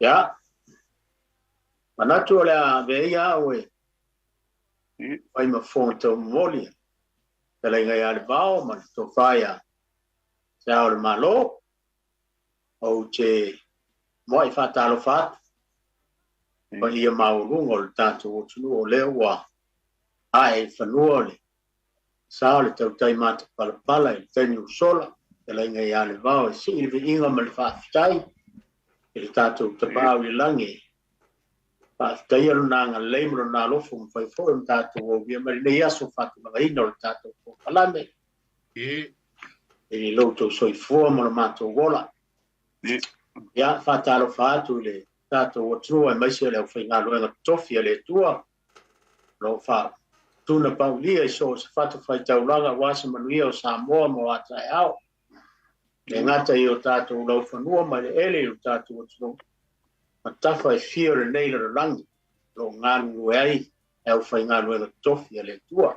Ia, manatu o le a avea ia au e fai ma fofoga taumomoli a fetalaiga ia Levao ma le tofa ia Se Ao o le Malo. Ou te muai faatalofa atu i paia maualuga o le tatou atunuu o lea ua ae i fanua le sa o le tautai matapalapala i le taimi ua sola, fetalaiga ia Levao e sii le viiga ma le faafetai i le tatou Tapaau i le lagi. Faafetaia lona agalelei ma lona alofa ua mafai foi ona tatou aulia mai lenei aso faatulagaina o le tatou polokalame i lo outou soifua ma lo matou ola. Ia, faatalofa atu i le tatou atunuu aemaise o le aufaigaluega totofi a le Atua o lo o faatunapaulia i so o se fatafaitaulaga aua se manuia o Samoa mo a taeao. E le gata i o tatou laufanua ma eleele i lo tatou atunuu, ma tafa e fia o lenei lalolagi o lo o galulue ai le aufaigaluega totofi a le Atua.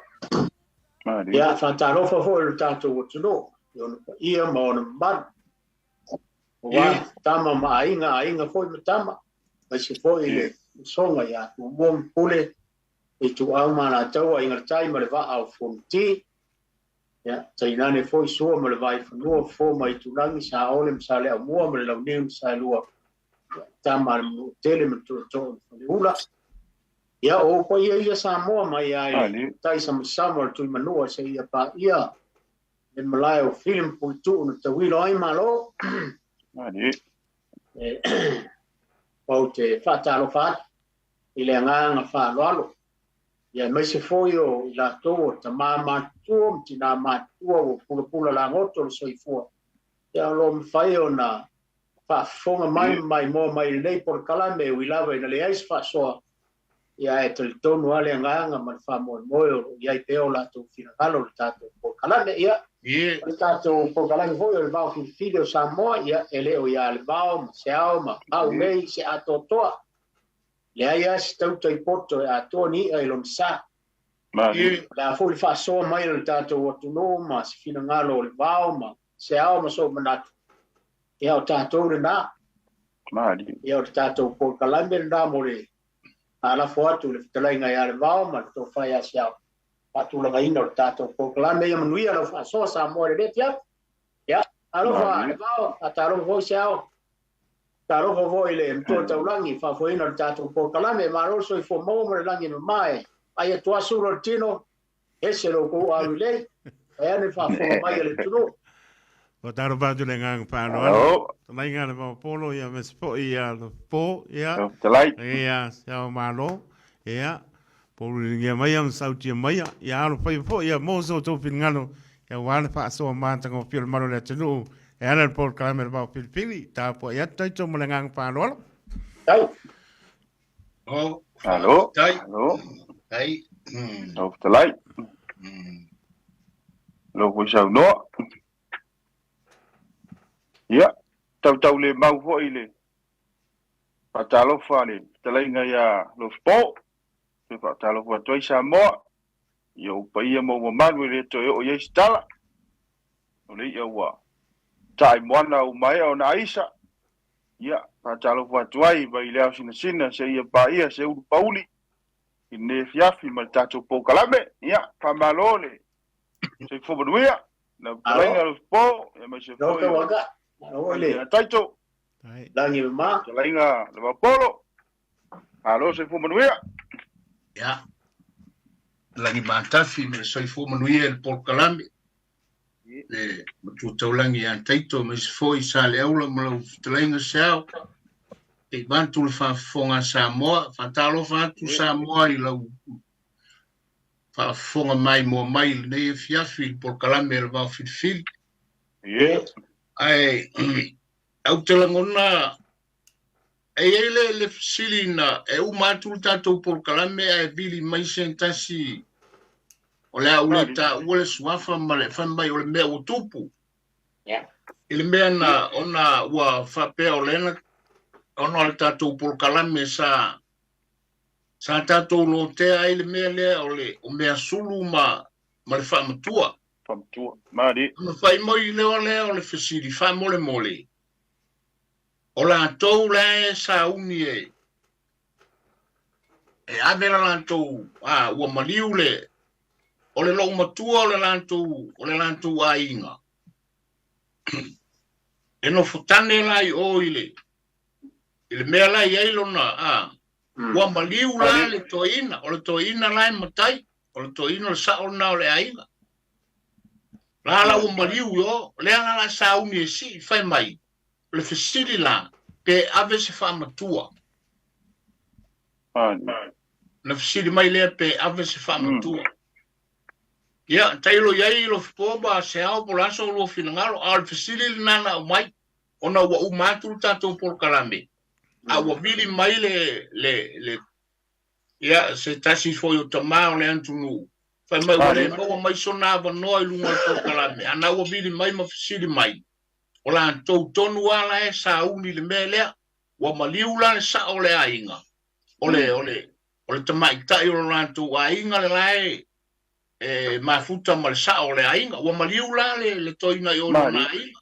Ia, faatalofa foi i lo tatou atunuu i ona paia ma ona mamalu, aua tama ma aiga, aiga foi ma tama, aemaise foi le usoga ia Tumua ma Pule, Ituau ma Alataua, Aiga i le Tai ma le Vaa o Fonoti. Ia, tainane foi Sua ma le Vaifanua, Fofo ma Aitulagi, Saole ma Saleaaumua ma le Launiu na Saelua, ia, Tama a le Manuatele ma le Tootoo o le Faleula. Ia, o ou paia ia Samoa mai lava i le tai samasama o le Tuimanua seia paia le malae o Fili ma Puletuu na tauilo ai Malo. Ou te faatalofa atu i le agaga faaaloalo, ia aemaise foi o i latou o tama matutua ma tina matutua ua pulapula lagoto le soifua, ia o lo o mafai ona faafofoga mai ma maimoa mai i lenei polokalame, e ui lava ina leai se faasoa, ia ae talitonu lava le agaga ma le faamoemoe o lo o i ai pea o latou finagalo i le tatou polokalame. Ia, o le tatou polokalame foi o le Vao Filifili o Samoa, ia e le o ia le vao ma se ao ma au nei se atoatoa. Leai lava se tautai poto e atoa ni i'a i lona sa. O le a foi le faasoa mai o le tatou atunuu ma se finagalo o le vao ma se ao ma sou manatu, ia o tatou lena. Ia o le tatou polokalame lena mo le alafo atu i le fetalaiga ia le vao ma le tofa ia se ao faatulagaina o le tatou polokalame. Ia manuia lau faasoa Samoa i lenei afiafi. Ia, alofa le vao, faatalofa foi se ao. Talofa foi i le Matua Taulagi, faafoeina o le tatou polokalame. Malo le soifua maua ma le lagi e mama e ai atu asu lo le tino, ese lo kou alu lei, e ane faafofoga mai a le atunuu. Ua talofa atu le agaga faaaloalo. Talaiga le Vaopolo ia me se foi ia le po ia. Talai. Ia se ao malo. Ia polu mai ia sautia mai ia alo fai foi ia mo so tou finagalo ia aua le faasoa matagofie o le malu o le atunuu e ala i le polokalame o le Vao Filifili. Tapuai atu taito ma le agaga faaaloalo. Tau. Oh, Alo. Tai. Alo. Tai. Lau fetalai. Lau foi saunoa. Ia, tautau le mau foi le faatalofa le fetalaiga ia Lofipo. Toe faatalofa atu ai Samoa i ou paia ma ou mamalu e le toe oo i ai se tala. O le i'a ua ta'a i moana ua maea ona aisa. Ia, faatalofa atu ai mai le ao sinasina seia paia se ulu pauli i lenei afiafi ma le tatou polokalame. Ia, faamalo le soifua manuia. Lau fetalaiga Lofipo, aemaise foi o le Taito. Lagi mama. Fetalaiga Levapolo. Malo soifua manuia. Ia. Lagi matafi me le soifua manuia i le polokalame. Le matua taulagi ia Taito aemaise foi Saleaula ma lau fetalaiga Seao. Se i vaeatu le faafofoga a Samoa. Faatalofa atu Samoa i lau faafofoga maimoa mai i lenei afiafi i le polokalame a le Vao Filifili. Ae ou te lagona E i ai le, le fesili na e uma atu le tatou polokalame ae vili mai se tasi o le a ou le taua le suafa ma le fai mai o le mea ua tupu. Yeah. I le mea na ona ua faapea o lena ona o le tatou polokalame sa sa tatou lotea ai le mea lea o le o mea sulu ma ma le faamatua. Faamatua. Mali. Ona fai mai lea lea o le fesili faamolemole. O latou la e sauni e e ave la latou a ua maliu le o le lou matua o le latou o le latou aiga e nofo tane la i o i le i le mea la i ai lona a ua maliu la le toeaina o le toeaina la e matai o le toeaina o le sao lena o le aiga la la ua maliu i o lea la la sauni e sii fai mai o le fesili la pe ave se faamatua na fesili mai lea pe ave se faamatua ia tailo i ai Lofipo ma Seao po o le a so lua finagalo a o le fesili lena na aumai ona ua uma atu le tatou polokalame a ua vili mai le le le ia se tasi foi o tamā o le atunuu fai mai ua le maua mai sona avanoa i luga o le polokalame a na ua vili mai ma fesili mai o latou tonu lava la e sauni i le mea lea ua maliu la le sao o le aiga o le o le o le tamaitai o lo latou aiga le la e e mafuta ma le sao o le aiga ua maliu la le le toeaina i o i lona aiga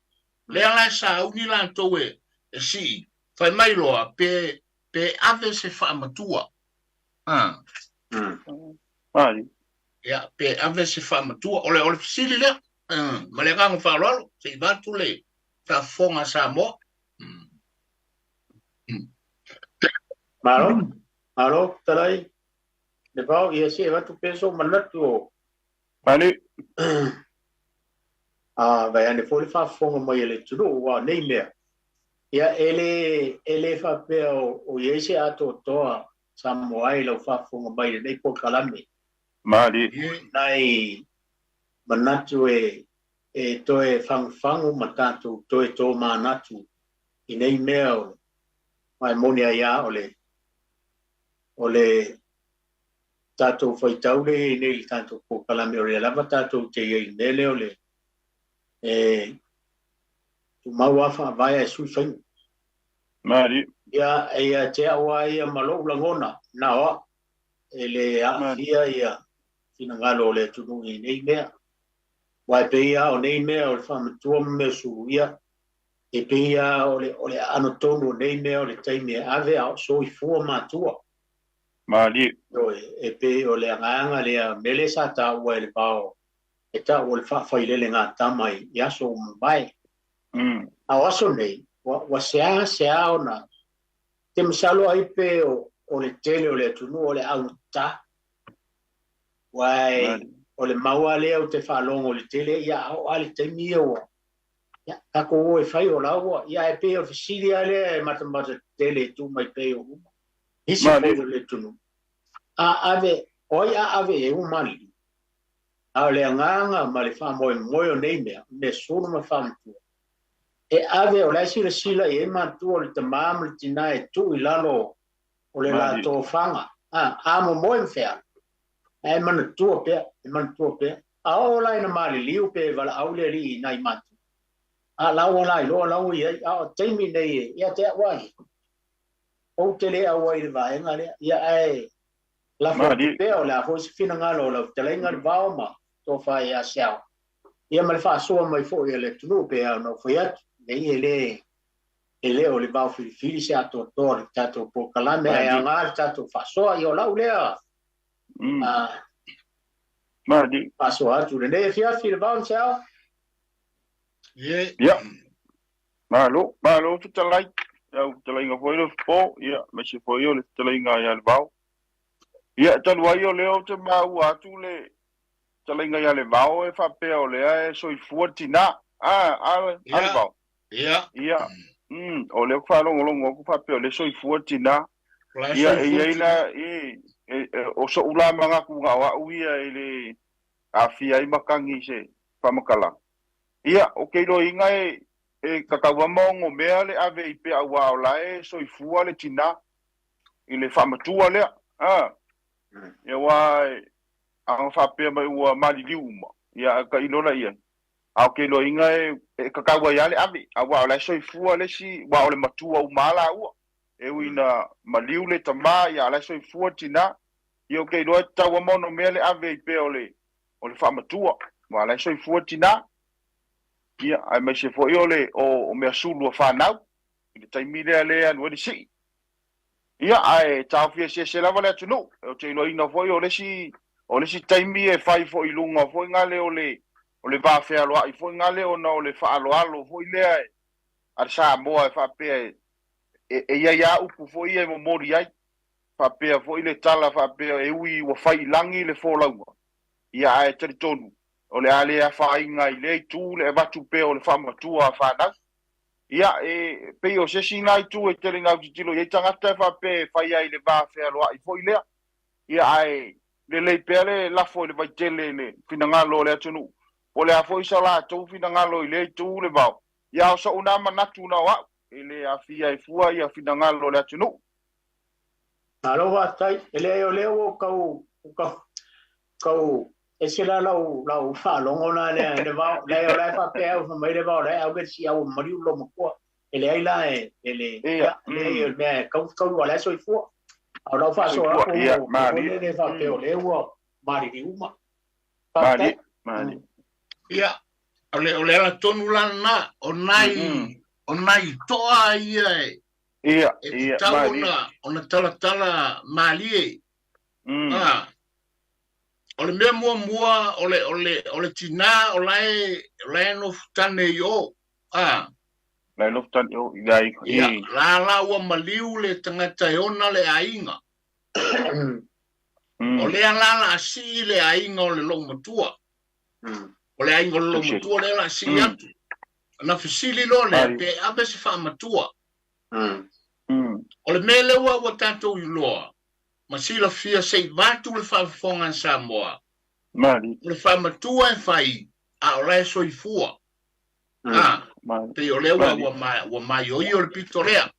lea la e sauni latou e e sii fai mai loa pe pe ave se faamatua a ia pe ave se faamatua o le o le fesili lea ma le agaga faaaloalo se i vaeatu le faafofoga a Samoa. Malo, malo, talai. Le vao ia se avatu pea sou manatu o Mani. A vai ane foi le faafofoga mai a le atunuu aua o nei mea ia e le e le faapea o, o i ai se atoatoa Samoa ai lau faafofoga mai i lenei polokalame. Mali. Nai manatu e e toe fagufagu ma tatou toe tomanatu i nei mea o aua e moni ai lava o le o le tatou faitau lea i ai nei i le tatou polokalame o lea lava tatou te i ai i le mea lea o le e tumau lava faavae ae sui faiga. Mali. Ia, ia te au lava ia ma lou lagona, na o au, e le aafia ia finagalo o le atunuu i nei mea. Aua e pei lava o nei mea o le faamatua ma mea sulu, ia, e pei lava o le, o le aano tonu o nei mea o le taimi e ave a o soifua matua. Malie. Ioe, e pei o le agaga lea, mea lea sa taua e le vao, e tau o le faafailele gatama i, i aso ua mavae. A o aso nei, ua, ua seasea ona, te masalo ai pe o, o le tele o le atunuu o le augata. Aua o le mau lava lea ou te faalogo i le tele, ia a oo lava le taimi ia ua, ia, tatou o e fai o la ua, ia ae pei o le fesili lava lea e matamata tetele e tu mai pea i ou luma. Nisi foi o le atunuu, a ave, o ai a ave i ai ua maliliu. A o le agaga ma le faamoemoe o nei mea, mea sulu ma faamatua, e ave, o la e silasila i ai matua o le tamā ma le tinā e tuu i lalo o le la tofaga, a, a momoe ma fealu, ae manatua pea, e manatua pea. A oo la ina maliliu pe valaau le alii i nai matua, a la ua la iloa la ua i ai, a o taimi nei e, ia te au lava ia, ou te le auai i le vaega lea, ia ae lafo atu pea, o le a foi se finagalo o lau fetalaiga le vao ma tofa ia Seao, ia ma le faasoa mai foi a le atunuu pe a ona ou fai atu, nei e le e le o le vao filifili se atoatoa o le tatou polokalame, ae aoga le tatou faasoa. Ia o lau lea faasoa atu lenei afiafi le vao ma Seao. Ia. Malo, malo fetalai. Lau fetalaiga foi Lofipo, ia, aemaise foi o le fetalaiga ia le Vao. Ia, talu ai o lea ou te maua atu le fetalaiga ia le Vao e faapea o lea e soifua le tinā. A, a, a le Vao. Ia. Ia. O lea ou faalogologo atu faapea o lea e soifua le tinā. Ia, e i ai la, e, e, o so'u la manatu na o a'u ia e le aafia ai matagi i se faamatalaga. Ia, ou te iloaina e, e tatau lava ma onomea le ave i pea auā o la e soifua le tinā i le faamatua lea. A, ia aua a na faapea mai ua maliliu uma, ia ae tailo la i ai. A ou te iloaina e, e tatau ai lava le ave, aua o la e soifua le isi, aua o le matua uma lava laua. E ui ina maliu le tamā, ia a o la e soifua le tinā. Ia ou te iloa e tatau lava ma onomea le ave ai pea o le, o le faamatua, aua o la e soifua le tinā. Ia, aemaise foi o le, o, o measulu a fanau. i le taimi lea lea e alu ai le sii. Ia, ae taofi eseese lava le atunuu. Ou te iloaina foi o le isi, o le isi taimi e fai foi i luga foi gale o le, o le va fealoai foi gale ona o le faaaloalo foi lea a le Samoa e faapea e, e, e i ai lava upu foi ia e momoli ai. Faapea foi le tala faapea e ui ua fai i lagi le folauga, ia ae talitonu o le a le afaina i lea itu le avatu pea o le faamatua a fanau. Ia, e pei o se isi na itu e tele ina autilotilo i ai tagata e faapea e fai ai i le va fealoai foi lea. Ia, ae lelei pea le lafo i le vaitele i le finagalo o le atunuu, po o le a foi sa latou finagalo i lea itu le vao. Ia, a o so'u na manatu na o a'u, e le aafia ai fua ia finagalo o le atunuu. Malo faafetai. E leai o lea ua ou tau, tau, tau ese la lau, lau faalogo la lea le vao, leai o la e faapea au fai mai le vao la e ave le siau e maliu lo matua. E leai la e, e le, Ia, leai o le mea e tau tau o la e soifua. A o lau faasoa Soifua, atu ia, mo malie. le faapea o lea ua maliliu uma. Malie, Faafetai. malie. Ia, o le, o le ala tonu la lena, o nai, o nai toa ia e, Ia, e ia, tatau malie. ona, ona talatala malie. Ah, o le mea muamua, o le, o le, o le tinā o la e, o la e nofo tane i o. Ah, La e nofo tane o, i le aiga. ia, la la ua maliu le tagata e ona le aiga. O lea la la a sii le aiga o le loomatua. O le aiga o le loomatua lea la a sii atu. Na fesili loa lea, pe ave se faamatua. O le mea lea ua ua tatou iloa, ma silafia se i vatu le faafofoga a Samoa. Malie. O le faamatua e fai, a o la e soifua. Ah, Malie. pei o lea ua, Malie. ua, ma, ua maioio le pito lea.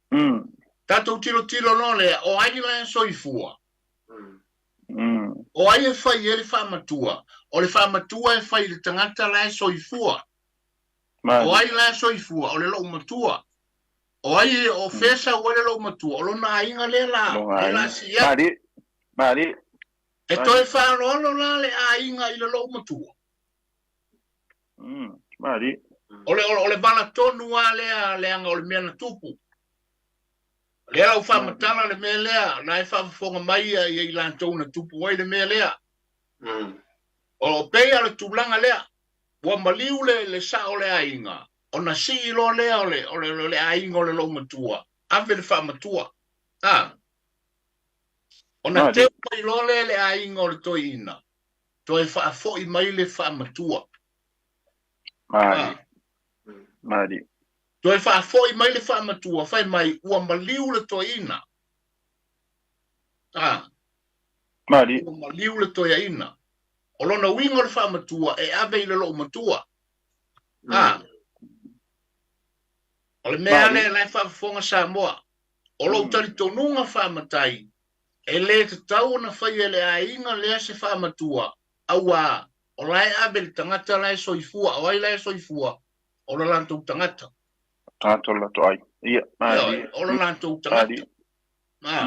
Tatou tilotilo loa lea, o ai la e soifua? O ai e fai ai le faamatua? O le faamatua e fai i le tagata la e soifua. O Malie. ai la e soifua? O le loomatua. O ai o fea sau ai le loomatua? O lona aiga lea la, Lona lea la aiga. sii atu. Malie. Malie. E toe faaaloalo la le aiga i le loomatua. Malie. O le, o le vala tonu lava lea leaga o le mea na tupu. Lea lau faamatala le mea lea, la e faafofoga mai ia, ia i latou na tupu ai le mea lea. O pei o le tulaga lea, ua maliu le, le sao o le aiga, ona sii loa lea o le, o le, o le aiga o le loomatua, ave le faamatua. Ah, ona Malie. teu mai loa lea le aiga o le toeaina, toe faafoi mai le faamatua. Malie. Ah, Malie. toe faafoi mai le faamatua, fai mai ua maliu le toeaina. Ah, Malie. ua maliu le toeaina. O lona uiga o le faamatua e ave i le loomatua. Ah, o le mea Malie. lea la e faafofoga Samoa. O lou talitonuga faamatai, e le tatau ona faia e le aiga lea se faamatua, auā, o la e ave le tagata la e soifua, o ai la e soifua, o le latou tagata. Tagata o le latou aiga. Ia, Ioe, malie. o le latou tagata. Malie. Ah,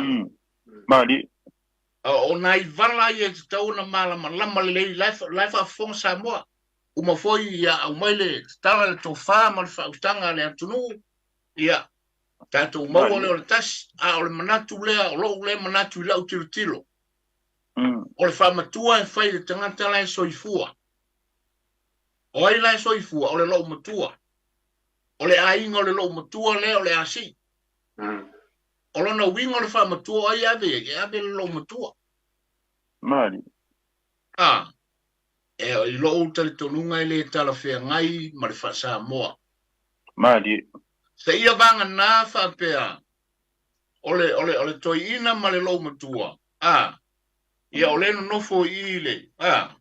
Malie. o nai vala ia e tatau ona malamalama lelei la e la e faafofoga Samoa. Uma foi ia aumai le tatala le tofa ma le faautaga a le atunuu, ia tatou maua Malie. lea o le tasi, a o le manatu lea, o lou lea manatu i lau tilotilo. O le faamatua e fai i le tagata la e soifua. O ai la e soifua? O le loomatua. O le aiga o le loomatua lea o le a sii. O lona uiga o le faamatua o ai e ave ai? E ave le loomatua. Malie. Ah, e i lou talitonuga e le talafeagai ma le faasamoa. Malie. Seia vagana faapea o le, o le, o le toeaina ma le loomatua. Ah, ia o le nonofo i i le, ah,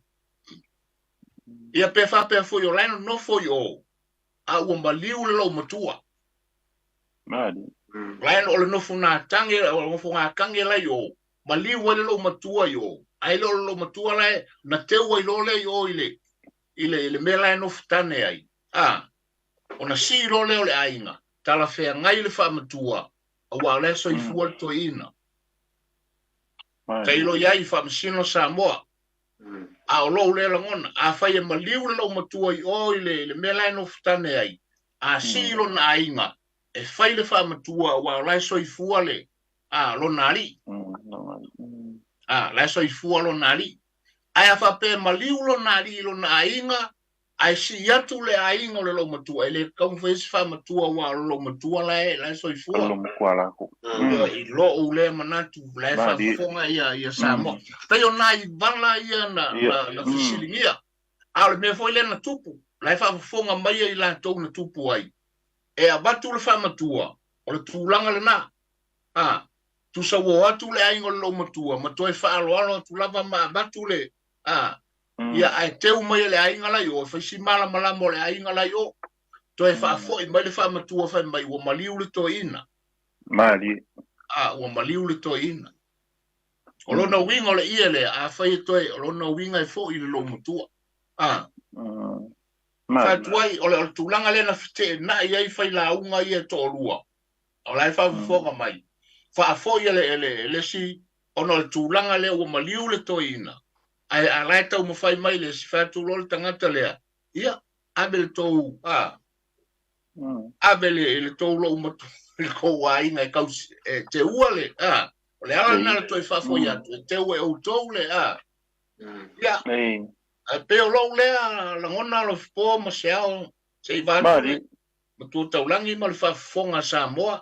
ia pe faapea foi o la e nonofo i o, a ua maliu le loomatua. Malie. O la e o le nofo gatage, o le nofo gatage la i o, maliu ai le loomatua i o. Ae le o le loomatua la e, na teu ai loa lea i o i le, i le, i le mea la e nofo tane ai. Ah, ona sii loa lea o le aiga, talafeagai le faamatua, auā o la e soifua le toeaina. Malie. Tailo i ai i faamasino Samoa. A o lou lea lagona, afai e maliu le loomatua i o i le, i le mea la e nofo tane ai, a sii lona aiga, e fai le faamatua aua o la e soifua le a lona alii. A la e soifua lona alii. Ae a faapea e maliu lona alii i lona aiga, ae sii atu le aiga o le loomatua, e le tatau ona faia se faamatua aua o le loomatua la e la e soifua. I lou lea manatu, la e faafofoga ia ia Samoa. Pei o nai vala ia na na na fesiligia. A o le mea foi lea na tupu, la e faafofoga mai i latou na tupu ai, e avatu le faamatua, o le tulaga lena. A, tusa ua o atu le aiga o le loomatua ma toe faaaloalo atu lava ma avatu le, a, ia, ae teu mai e le aiga la i o, e fai si malamalama o le aiga la i o. Toe faafoi mai le faamatua fai mai ua maliu le toeaina. Malie. A, ua maliu le toeaina. O lona uiga o le ie lea, afai e toe, o lona uiga e foi i le loomatua. A. Fai atu ai, o le, o le tulaga lea na feteenai ai failauga ia e toalua, o la e faafofoga mai, faafoi e le, e le, e le isi, ona o le tulaga lea ua maliu le toeaina, ae a la e taumafai mai le isi, fai atu loa le tagata lea, ia, ave le tou, a, ave le, le tou loomatua i le tou aiga e tausi, e teua le, a, o le ala lena o le toe faafoi atu, e teu e outou le, a, ia, ae pei o lou lea lagona Alofipo ma Seao se i vaeatu le Matua Taulagi ma le faafofoga a Samoa,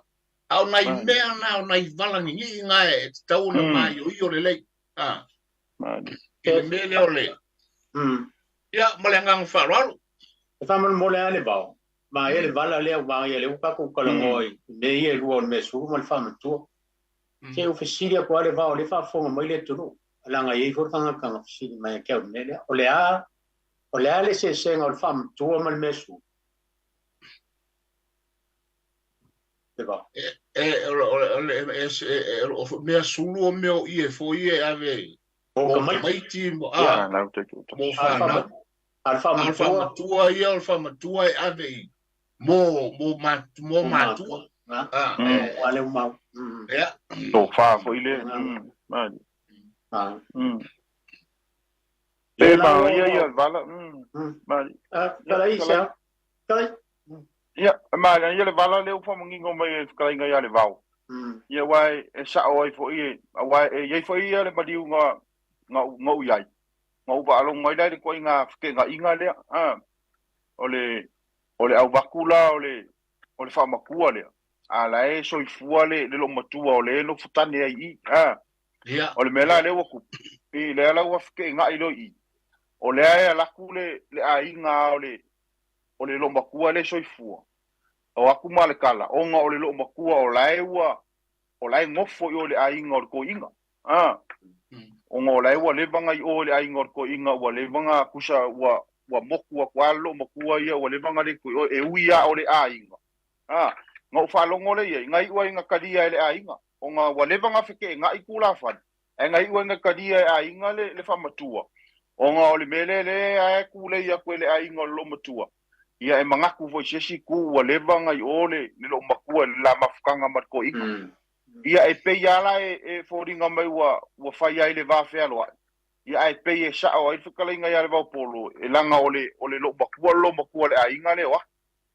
a o nai mea na, o nai vala gigii na e tatau ona maioio lelei, a, i le mea lea o le, ia, ma le agaga faaaloalo. E faamolemole lava le vao, ma e le vala lea ua ia lea ua tatou talanoa i mea ia e lua o le mea sulu ma le faamatua. Se ua fesili atu lava le vao o lea e faafofoga mai le atunuu, leaga e i ai foi le tagata na fesili mai ia te au i le mea lea. O le a, o le a le eseesega o le faamatua ma le mea sulu? Le vao. E, o le, e, o mea sulu o mea o ie foi e ave Mo tamaiti. Mo tamaiti, mo, a, mo fanau. A o le A o le faamatua. Faamatua ia, o le faamatua e ave i mo mo ma mo matua. A, e a le mau. Ia. Tofa foi lea. A. Pe ma ia ia vala. Ma. A, kalai sa. Kalai. Ia, ma ia le vala lea ua faamanino mai e le fetalaiga ia le vao. Ia aua e sa'o ai foi e, aua e i ai foi ia le maliu na na ou i ai, na ou faalogo ai la i le ituaiga feteenaiga lea, a, o le o le auvatu la o le o le faamatua lea, a la e soifua le le loomatua o le e nofo tane ai i i, a. Ia. O le mea la lea ua tupu, i lea la ua feteenai loa i i, o lea e alu atu le le aiga o le o le loomatua lea e soifua, o atu ma le tala, ona o le loomatua o la e ua o la e nofo i o i le aiga o le toeaina. A, ona o la e ua leva ona i o i le aiga o le toeaina, ua leva ona tusa ua ua motu atu lava le loomatua ia, ua leva ona le toe i o, e ui lava o le aiga. A, na ou faalogo lea i ai, na iu ai ina talia e le aiga, ona ua leva ona feteenai tulafale, ae na iu ai ina talia e aiga le le faamatua, ona o le mea lea lea e tulei atu e le aiga o le loomatua, ia e manatu foi i se isi itu ua leva ona i o le le loomatua i le la mafutaga ma le toeaina. Ia e pei lava la e e foliga mai ua ua fai ai le va fealoai, ia ae pei e sao ai le fetalaiga ia Levaopolo, e leaga o le o le loomatua le loomatua o le aiga lea o atu.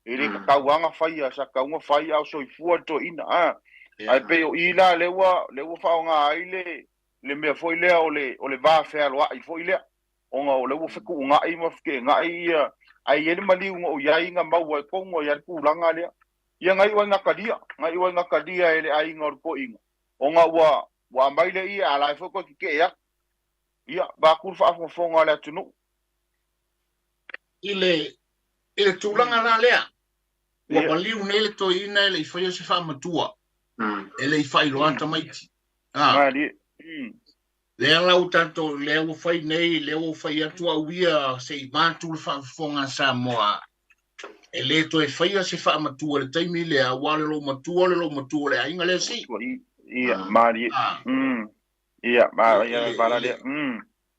E le tatau lava ona faia, sa tatau ona fai a o soifua le toeaina, a. Ae pei o i la lea ua lea ua faaaoga ai le le mea foi lea o le o le va fealoai foi lea, ona o lea ua fetuunai ma feteenai ia, ae i ai le maliu na ou i ai na maua ai tonu ai lava le tulaga lea. Ia na iu ai na talia, na iu ai na talia e le aiga o le toeaina, ona ua ua aumai lea ia, a la e foi toe tetee atu. Ia, vaeatu le faafogafoga a le atunuu. I le i le tulaga la lea, ua maliu nei le toeaina e le i faia se faamatua, e le i faailoa tamaiti. A. Lea la ua tatou, lea ua fai nei, lea ua fai atu au ia se i vaeatu le faafofoga a Samoa, e le toe faia se faamatua i le taimi lea, aua o le loomatua o le loomatua o le aiga lea si. Ia, malie. Ia, ma, ia, vala lea.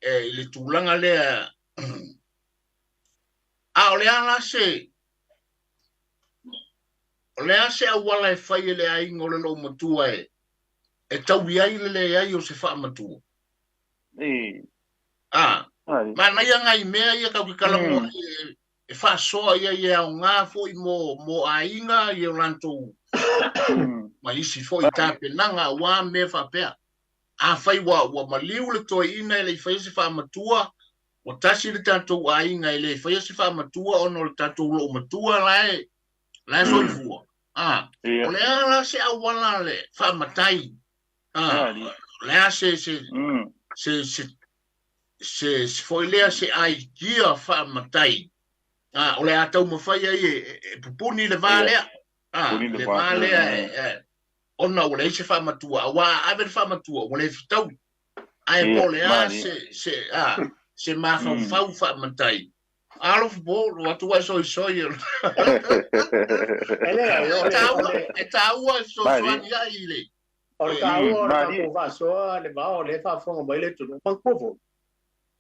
E, i le tulaga lea, A o le a la se, o le a se auala e fai e le aiga o le loomatua e, e taui ai le leai o se faamatua? E. A, manaia nai mea ia tatou te talanoa ai e, e faasoa i ai e aoga foi mo mo aiga i o latou ma isi foi tapenaga aua mea faapea. Afai ua ua maliu le toeaina e le i faia se faamatua, ua tasi le tatou aiga e le faia se faamatua ona o le tatou loomatua la e la e soifua. A, o le a la se auala le faamatai? A, o le a se se se se se se foi lea se aikia faamatai? A, o le a taumafai ai e, e pupuni le va lea. A, le va lea e, e ona ua leai se faamatua, aua a ave le faamatua ua le fetaui. Ae po o le a se, se, a, se mafaufau faamatai. Alofa po, lo atu ai soisoi. E leai, o le, e taua e fesoasoani ai i le. O le taua o le tatou faasoa le vao o lea e faafofoga mai le atunuu. Manatua foi,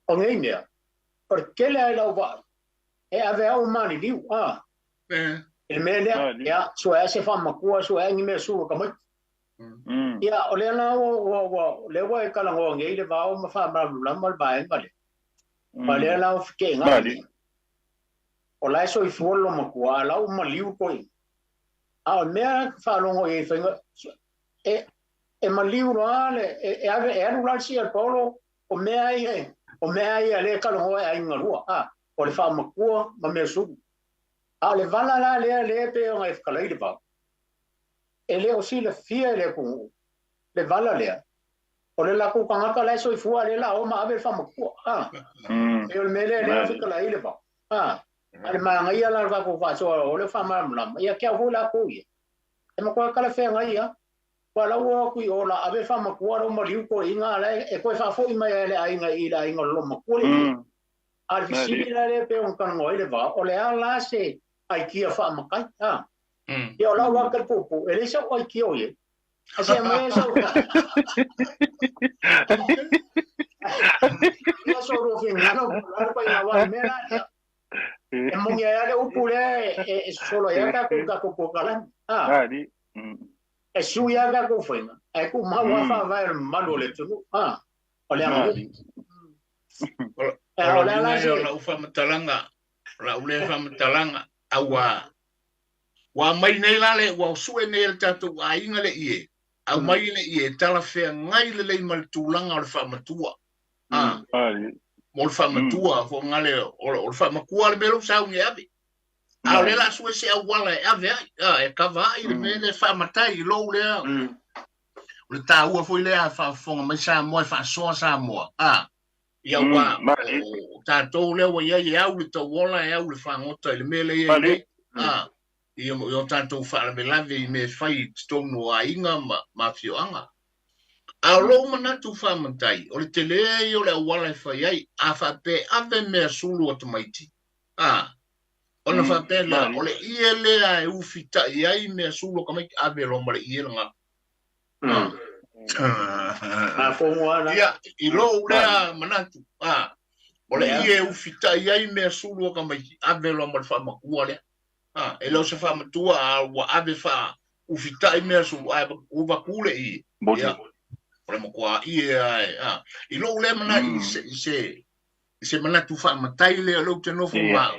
o nei mea, o le tele lava i lau vaai, e ave au maliliu, a. I le mea lea, ia, sue ai se faamatua, sue ai ni mea sulu a tamaiti. Ia, o lea la ua, ua, ua, lea ua e talanoa nei le vao ma faamalamalama le vaega lea. Ma lea la ua feteenai mea. O la e soifua le loomatua, a o la ua maliu toeaina. A o le mea faalogo i ai faiga, e, e maliu loa le, e, e ave, e alu la le sii a le paolo, o mea ia, o mea ia lea e talanoa e aiga lua, a, o le faamatua ma mea sulu. A o le vala la lea lea e pei ona e fetalai le vao, e le o silafia e le atunuu le vala lea, o le latou tagata la e soifua lea la o ma ave le faamatua. A, e o le mea lea lea fetalai le vao. A, a le manaia la o le tatou faasoa o le faamalamalama, ia te au foi latou ia. E matua talafeagai lava. Ua lau o atu i o la ave faamatua lou maliu toeaiina a la e toe faafoi mai lava e le aiga i le aiga o le loomatua le ia. A o le fesili la lea pei ona talanoa ai le va, o le a la se aikia faamatai? A. Ia o lau lava tali puupuu, e leai sau aikia o i ai. Ae se aumai sau Ia so lua finagalo po o le a le ituaiga aua o le mea la lea. E moni ai lava le upu lea e sosolo ai lava tatou i tatou polokalame. A. E sui lava tatou faiga, ae tumau lava faavae o le mamalu o le atunuu. A. O le aganuu. O le ala ia o lau faamatalaga, o lau lea faamatalaga, aua ua aumai nei la le, ua sue nei e le tatou aiga le ie, aumai le ie e talafeagai lelei ma le tulaga o le faamatua. A, mo le faamatua, foi ngale, o le faamatua le mea lea ua sauni e ave. A o lea la sue se auala e ave ai, a, e kava ai le mea lea e faamatai i lou lea. O le taua foi lea a faafofoga mai Samoa e faasoa Samoa, a, ia ua o tatou lea ua i ai e au le tauola e au le fagota i le mea lea e i ai nei, a, i o tatou faalavelave i mea e fai i totonu o aiga ma afioaga. A o lou manatu faamatai, o le tele ia o le auala e fai ai, a faapea e ave mea sulu a tamaiti, a, ona faapea lea, o le ie lea e ufitai ai mea sulu a tamaiti, ave loa ma le ie lena. Ia, i lou lea manatu, a, o le ie e ufitai ai mea sulu a tamaiti, ave loa ma le faamatua lea. A, e le o se faamatua, a ua ave faa ufitai mea sulu, ae ua vaku le ie. Ia, o le matua ie lava e, a. I lou lea manatu, i se, i se, i se manatu faamatai lea o lea ou te nofo ma au,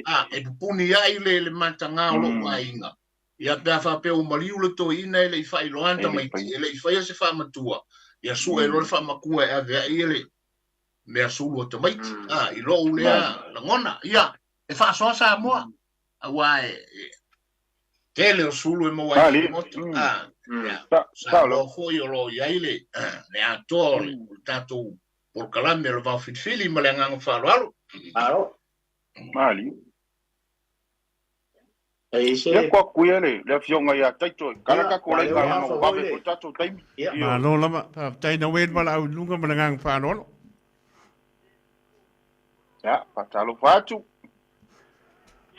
a, e pupuni ai le, le mataga o lou aiga. Ia, pe a faapea ua maliu le toeaina e le i faailoa ana tamaiti, e le i faia se faamatua, ia sue loa le faamatua e ave ai le mea sulu a tamaiti. A, i lou lea lagona, ia, e faasoa Samoa, aua e tele o sulu e maua ai i fagota. A, ia, Samoa foi o lo o i ai le, le atoa o le tatou polokalame o le Vao Filifili ma le agaga faaaloalo. Malo. Malie. Ia ko aku ia le le afioga ia Taito e kala ka ko lai ka lana ua vave foi tatou taimi. Malo lava, faafetai na wen valaau i luga ma le agaga faaaloalo. Ia, faatalofa atu.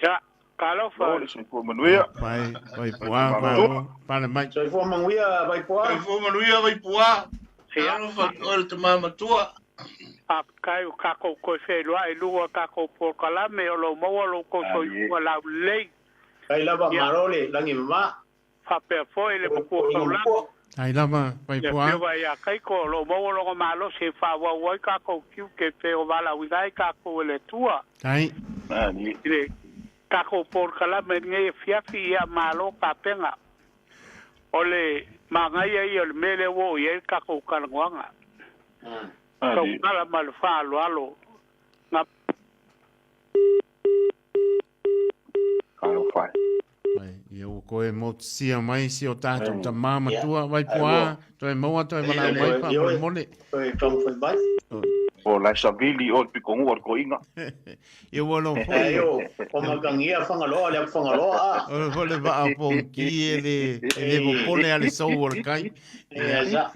Ia, talofa. Lo le soifua manuia. Vai, Vaipuā, malo, pale mai. Soifua manuia, Vaipuā. Soifua manuia, Vaipuā. Talofa oe le tama matua. Faafetai ua tatou toe feiloai i luga o tatou polokalame o lo o maua lo outou soifua laulelei. Faafetai lava, malo le lagi mama. Faapea foi le matua taulagi. Faafetai lava, Le Afioga ia Kaiko o lo o maua lona malosi e faaauau ai tatou tiute e pei o valaauina ai tatou e le Atua. Faafetai. I le takou polokalame lenei afiafi ia malo tapenga. O le magaia ia o le mea lea ua oo i ai le takou talanoaga. Tautala ma le faaaloalo. Ia ua toe motusia mai si o tatou tamā matua Vaipuā, toe maua toe valaau mai faamolemole. Toe taumafai mai. O la e savili o le pitonuu o le toeaina. Ia ua loa foi. Ai o, o makagia Fagaloa le apu Fagaloa a. O foi le vaa o Pongi e le, e le popole a le sou o le kai. Ia sa.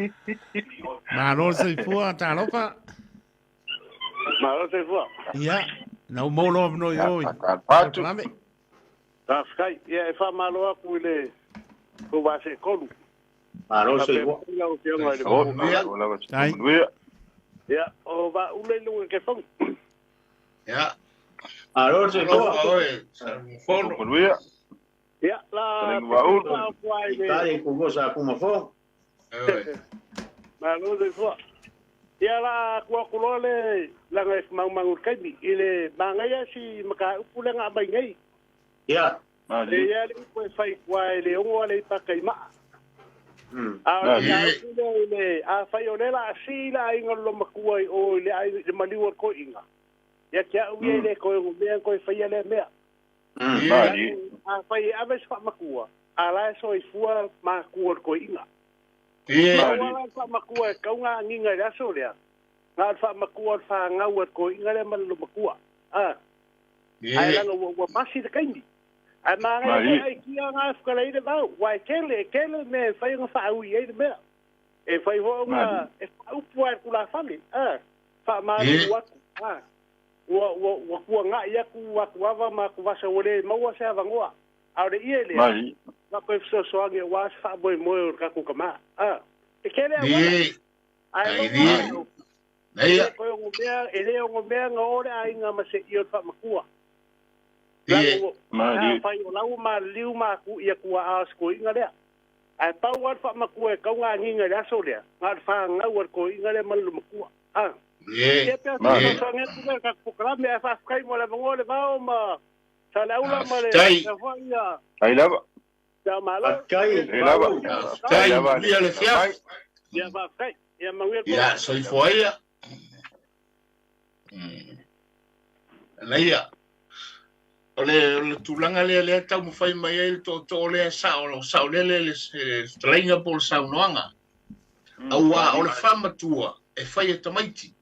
Malo le soifua, talofa. Malo le soifua. Ia, na u maua lou avanoa i o i Patu. Faafetai. Ia e faamalo atu i le tou vaa seetolu. Malo le soifua. Faapea foi lau Afioga i le Fofoga Fetalai. Manuia. Ia, o Vaaule i luga o Kefogi. Ia. Malo le soifua. Alofa oe, Salemufono. Manuia. Ia, la Fetalaiga Vaaulu. la atu ai le Tali ku sa ku mafo. Ioe. Malo le soifua. Ia la ku atu loa le laga e maumau i le taimi i le magaia si mataupu lea na aumai nei. Ia. E i ai le upu e fai ua e le ono ale i paka i maa. A o le mataupu lea i le afai o lea o le a sii le aiga o le loomatua i o i le aiga i le maliu o le toeaina, ia te au ia e le toe onomea toe faia lea mea. Afai e ave se faamatua, a la e soifua matua o le toeaina. Pau lava la le faamatua e tatau ona agiga i le aso lea, na o le faamatua o le fanau a le toeaina lea ma le loomatua. A. Ae laga ua pasi le taimi. Ae manaia foi aikia na e fetalai ai le vao, aua e tele, e tele mea e mafai ona faaui ai le mea. E mafai foi ona e faaupu lava i le tulafale, a, faamalulu atu, a, ua, ua, ua tuanai atu atuava ma atuvasa ua le maua se avanoa. A o le ie lea, na toe fesoasoani aua se faamoemoe o le tatou tama, a. E tele auala, ae lou manao, e le toe onomea, e le onomea na o le aiga ma se ie o le faamatua. Afai o la ua maliliu ma atu ia tuaa o se toeaina lea. Ae pau lava le faamatua e tau ona agiga i le aso lea, na o le fanau a le toeaina lea ma le loomatua. A. Ia pe a fesoasoani atu lea i le tatou polokalame, ae faafetai mo le avanoa le vao ma Saleaula ma le foi ia. Ai lava. Ia malo. Faafetai. Ai lava. Faafetai, manuia le afiafi. Ia faafetai. Ia manuia le Ia, soifua ia. Anaia. O le, o le tulaga lea lea e taumafai mai ai le tootoo lea sao, saolele le fetalaiga po o le saunoaga. Aua o le faamatua e fai e tamaiti.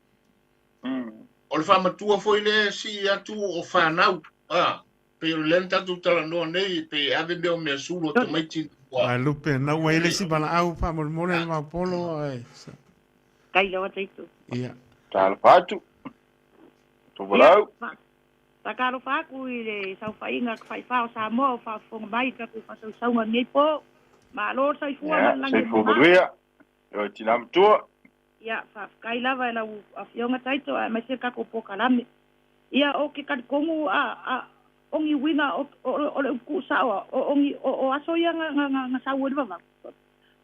O le faamatua foi lea e sii atu o fanau. A, pei o lea na tatou talanoa nei, pei e ave mea o mea sulu a tamaiti ua. Ai lupe, na ua i le isi valaau faamolemole le vaopolo ai. Kai lava taito. Ia. Talofa atu. Tovalau. Faatalofa atu i le saofaiga tafaifa o Samoa o faafofoga mai i tatou faasausauga i lenei po. Malo le soifua ma le lagi e Soifua mama. manuia. E tina matua. Ia, faafetai lava i lau Afioga Taito aemaise le tatou polokalame. Ia, o ke talitonu a, a, o ni uiga o, o, o le upu tuusao a, o, o, ni, o, o aso ia na, na, na, na sau ai le vavau.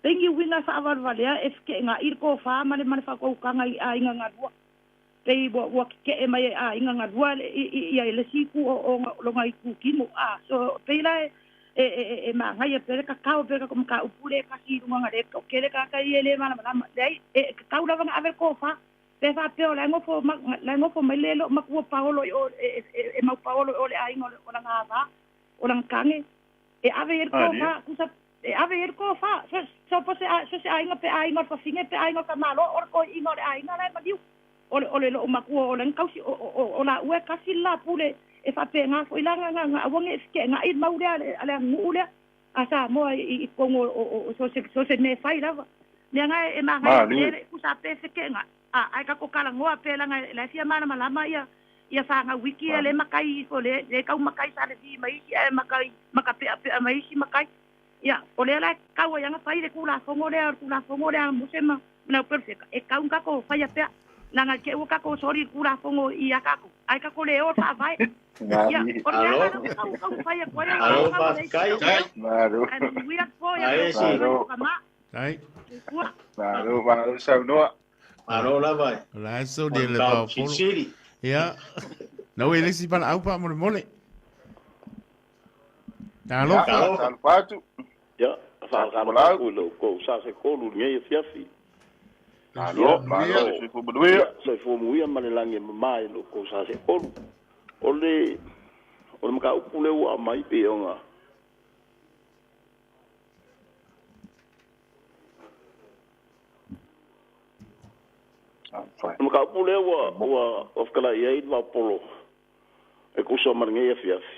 Pei ni uiga e faavalevalea e fekeʻenaʻi le tofa ma le, ma le faatolutaga i aiga galua. Pei ua, ua kekeʻe mai e aiga galua le, i, i, ia i le isi itu o, o lona itutino. A, so, pei la e, e, e, e manaia pea le tatao pea le tatou mataupu lea e tasi i luga na le toatele tagata ia e le malamalama. Leai, e tatau lava ona ave le tofa. Pe faapea o la e nofo, la e nofo mai le loo matua paolo i o, e, e, e mau paolo i o le aiga o lana ava, o lana tane, e ave i ai le tofa, tusa, e ave i ai le tofa. So, so, po se, so se aiga pe aiga o le fafine pe aiga o le tamaloa, o le toeaina o le aiga la e maliu. O le, o le loo matua o lana tausi, o, o, o, o laua e kasi le la pule, e faapena foi la na, na, na aua ne i fekeʻenaʻi le mau lea a le, a le aganuu lea a Samoa i, i totonu o, o, o, so se, so se mea e fai lava. Mea na e, e manaia Malie. pea le usa pe fekeʻenaʻi, a, ae tatou talanoa pea leaga la e fia malamalama ia, ia fanau iki ia le makai ifo le, le tau makai Salevi ma isi ae makai makapeʻapeʻa ma isi makai. Ia, o lea la e tau ai ana fai le Tulafono lea, o le Tulafono lea a Mose ma ma le Auperofeta, e tau na tatou faia pea, leaga te i ua tatou soli i le Tulafono ia tatou, ae tatou le o le faavae. Ia, o le mea Alo. lena lea ua tau taumafai atu ai Alo, ua tau leai se faafetai. tau Malo. ae manuia le po ia Ae lau si. afioga i Malo. le tama. Tai. Soifua. Malo, malo saunoa. Malo lava. O la e O soli le le tau vaopolo. silisili. Ia. Na ua i le isi valaau faamolemole. Talofa. Talofa atu. Ia, faatalofa atu i lo outou sa se tolu i lenei afiafi. Malo, malo le soifua manuia. Soifua manuia ma le lagi e mama i lo outou sa se tolu. O le o le mataupu lea ua aumai pei ona O le mataupu lea ua ua ua fetalai ai le vaopolo e tusa ma lenei afiafi.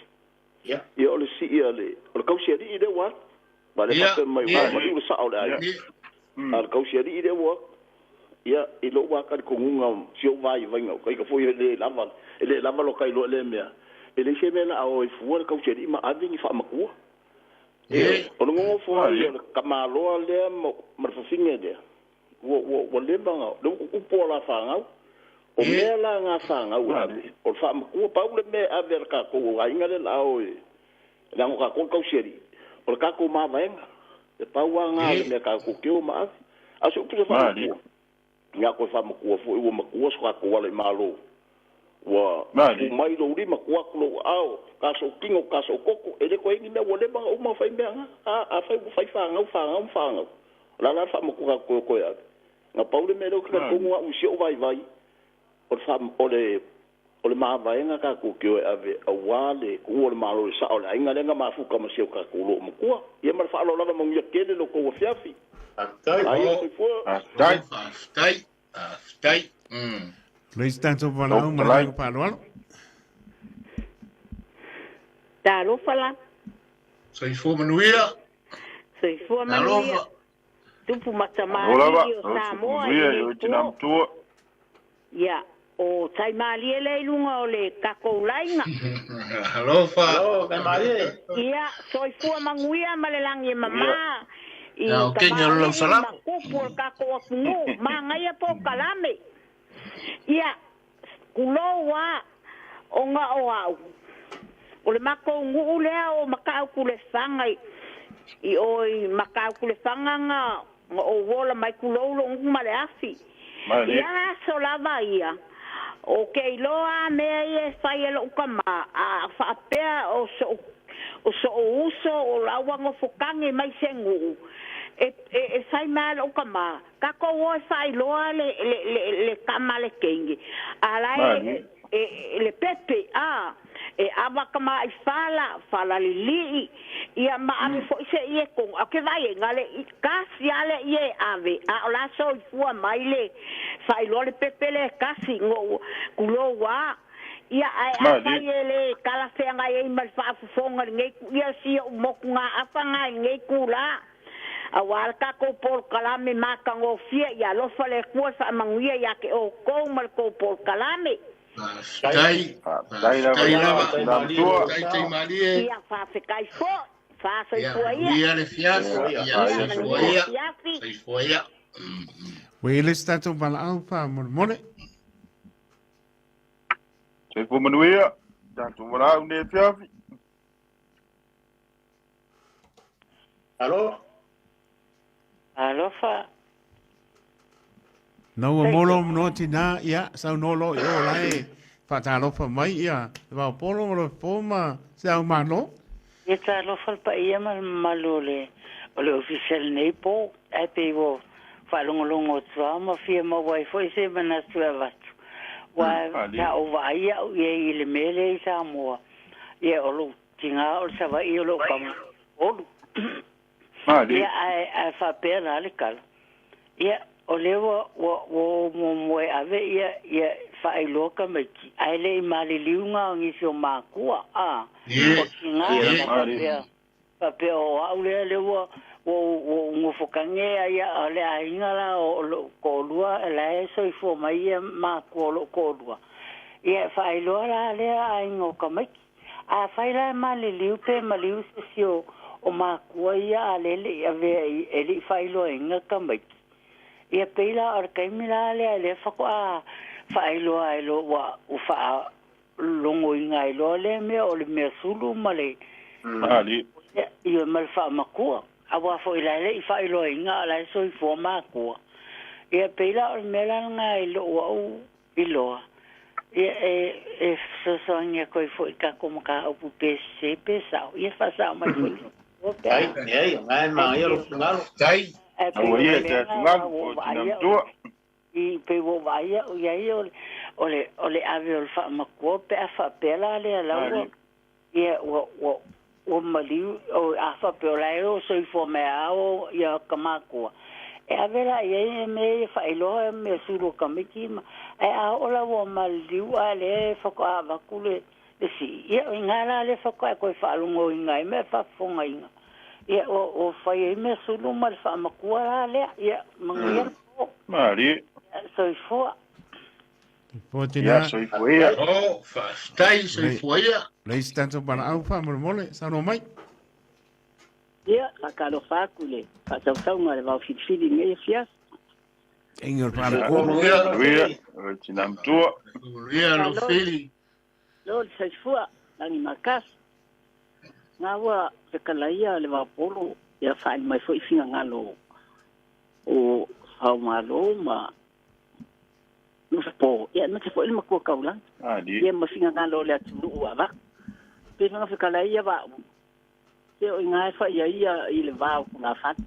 Ia o le sii a le o le tausialii lea ua alu. Aua o lea faapea mai ua maliu le sao o le aiga. A o le tausialii lea ua alu. Ia i lou lava talitonuga si ou vaivaiga o ita foi e le lava e le lava lota iloa i lea mea. E leai se mea o le a o ai fua le tausialii ma ave ni faamatua. O le nonofo ai o le tamaloa lea ma le fafine lea, ua, ua, ua leva ona, lea ua tutupu a la fanau. O mea la na fanau e ave, o le faamatua, pau le mea e ave a le tatou aiga lea o le a o e, leaga o tatou o le tausialii, o le tatou mavaega. E pau lava lena o le mea tatou te o ma ave. A o se upu se faamatua, Ia toe faamatua foi ua matua so tatou ala i Malo. Ua tuu mai lou lima, tuu atu lou aao, ta sou tino, ta sou toto, e le toe i ai ni mea ua leva ona uma ona fai mea na. A, afai ua fai fanau, fanau ma fanau, o le a la le faamatua tatou toe toe ave? Na pau le mea lea ou te talitonu au i si ou vaivai, o le faa, o le, o le mavaega tatou te o e ave aua le tuua o le Malo i le sao o le aiga lea na mafuta ma si o tatou loomatua. Ia ma le faaaloalo lava manuia tele lo outou afiafi. Faafetai. Aia soifua. Faafetai. Faafetai. Faafetai. Lei se tatou valaau ma le agaga faaaloalo. Talofa la. Soifua manuia. Soifua manuia. Talofa. Tupu ma Malo lava, tamalii o lau Samoa i manuia i lenei oe tina po. matua. Ia, o Taimalie lea i luga o le tatou laiga. Alofa. Alo, Taimalie. Ia, soifua manuia ma le lagi e mama i Na o Kenya o le tamalii ma lausalamo. tupu o le tatou atunuu, manaia polokalame. Ia, kulou lava ona o au, o le matou nuu lea o Matautulefaga i, i o i Matautulefaga na, na ou ola mai kulou lou nuu ma le afi. Malie. Ia aso lava ia, o ke iloa a mea ia e fai e lou tama, a faapea o so'u o so'u uso o laua nofotage mai se nuu, e, e, e fai mai a lou tama, tatou o e faailoa le, le, le, le tama a le teine, a la e, Malie. e, e, le pepe, a, e ava tama i fala, fala lilii, ia ma ave foi se ie kongo. A ke vai e ngale i kasi ale ie ave, a o la soifua mai le faailoa le pepe le kasi ngo kulou a. Ia ae afai Malie. e le talafeagai ai ma le faafofoga i lenei ia si o'u motuga afaga i lenei tulā auā le tatou polokalame matagofie. Ia alofa le Atua e faamanuia iā te outou ma le tou polokalame. Faafetai. Faafetai lava Faafetai i lava. oe tina matua. Faafetai Taimalie. Ia faafetai fo'i Ia faasoifua ia. manuia le fiafi. Soifua ia. Ia Ia soifua manuia ia. afiafi. Soifua ia. Ua i le isi tatou valaau faamolemole. Soifua manuia. Tatou valaau nei afiafi. Alo. Alofa. Na ua molo manoa tina, ia, saunoa loa i o la e faatalofa mai ia le vaopolo ma le po ma se au malo. Ia talofa le paia ma le mamalu o le o le ofisa i lenei po, ae pei ua faalogologo atu lava ma fia maua ai foi se manatu e avatu. Aua Malie. sa ou vaai au i ai i le mea lea i Samoa, ia o lou tiga o le Savaii o lou kama olu. Malie. Ia ae ae faapea la le tala. Ia o lea ua ua ua o muamua e ave ia ia faailoa tamaiti, ae le i maliliu na o nisi o makua, a Ie. o tiga Ie. na Malie. faapea faapea o au lea lea ua ua ua ou nofotage ai o le aiga la o lou toalua la e soifua mai ia makua o lou toalua. Ia e faailoa la lea aiga o tamaiti. Afai la e maliliu pe maliu se isi o o makua ia a lea e le i avea i e le i faailoaina tamaiti. Ia pei la o le taimi la lea lea faatoa faailoa ai loa ua ua faalogoina ai loa lea mea o le mea sulu ma le Malie. ia ma le faamatua. Aua foi la e le i faailoaina a o la e soifua makua. Ia pei la o le mea la lena i lou au iloa. Ia e fesoasoani atu ai fo'i tatou mataupu pe sesē pe sa'o ia fa'asa'o mai fo'i ai ai ngai ma ia lo fingalo tai ae pei o le mea ua ou vaaia i pei ua ou vaaia a'u iai o le ave o le fa'amatua pe a fa'apea la lea lau ia ua maliu a fa'apea o lae o soifua mai ao ia kamatua e ave la iai e mea ia fa'ailoa mea sulu o tamaiti ma ae a oo la ua maliliu a lea e fato'a avatu le si'i ia o iga la lea fato'a e toe fa'alogoina ai ma e fa'afofogaina ia ua fai ai mea sulu ma le fa'amatua la lea ia manuia le po Malie. Soifua. Soifua Ia, soifua ia. O, faafetai, soifua ia. Le isi tatou valaau faamolemole, saunoa mai. Ia, faatalofa atu i le faatautauga a le vao filifili i lenei afiafi. Ingi o le faalekulu. Manuia, o tina matua. Manuia lau Fili. Lo le soifua, lagi makasi. Ngā ua fekalaia le vaopolo ia faaali mai foi finagalo o Faumalo ma Nufopo, ia aemaise foi le matua taulaga. Ia ma finagalo o le atunuu ua avatu. Pei ona fekalaia va'u, se o iga e faia ia i le va o tugafale.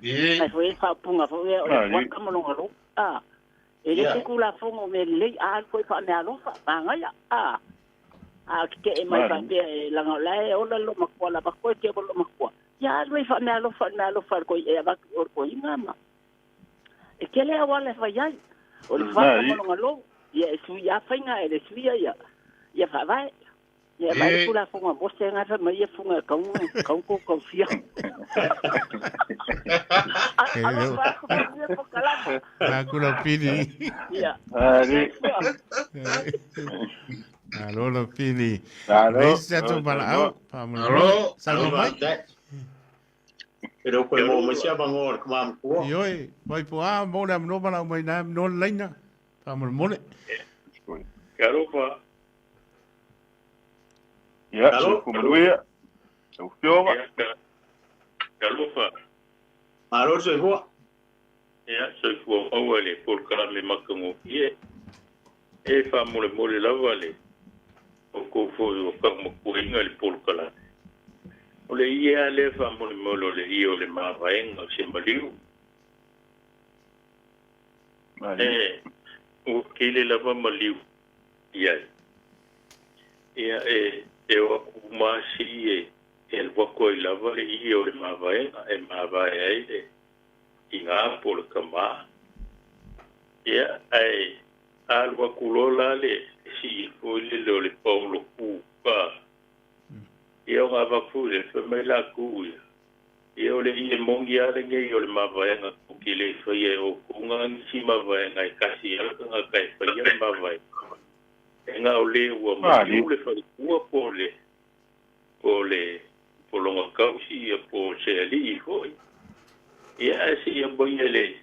Ae foi e faaupuga foi o le fuata ma lona lou. A, e le se tulafono o mea lelei, a alu foi faameaalofa, magaia. A, a tetee mai faapea e laga o la e ola le loomatua lava koe te ola loomatua. Ia alu ai faameaalofa i le meaalofa a le koi e avatu i o le koiga ma e tele auala e fai ai. O le fuata ma lona lou, ia e sui a faiga e le suia ia ia faavae. Ia vaai le Tulafono a Mose na fai mai ia fuga e kau kau ko kau fia. Alofa aku manuia polokalame. Aku lau Pili. Ia. Ali. Alo lau Pili. Alo. Le isi tatou valaau faamolemole. Alo. Saunoa mai. E le koe mo mai sia bango le kama matua. Ioe, vai po a mo le amanoa valaau mai na amanoa le laina. Faamolemole. Alofa. Ia, Alo. soifua manuia. Lau Afioga. Alofa. Malo le soifua. Ia, soifua maua le polokalame matagofie. E faamolemole lava le o kou foi o kaumakuaiga le polokalame. O le ia lea faamolemole o le ia o le mavaega o se maliu. E, ua tele lava maliu iai. Ia e o atu uma lava sii e alu atu ai lava le ie o le mavaega e mavae ai le tina po o le tamā. Ia, ae a alu atu loa la le sii foi lele o le paolo ku ka. Ia ona avatu lea, fai mai latou ia, ia o le ie moni lava lenei o le mavaega tou te le faia e outou na nisi mavaega e tasi lava le tagata e faia le mavaega. E na o le ua maliu le faletua po o le po o le po o lona tausi ia po o se alii foi. Ia ae seia maia le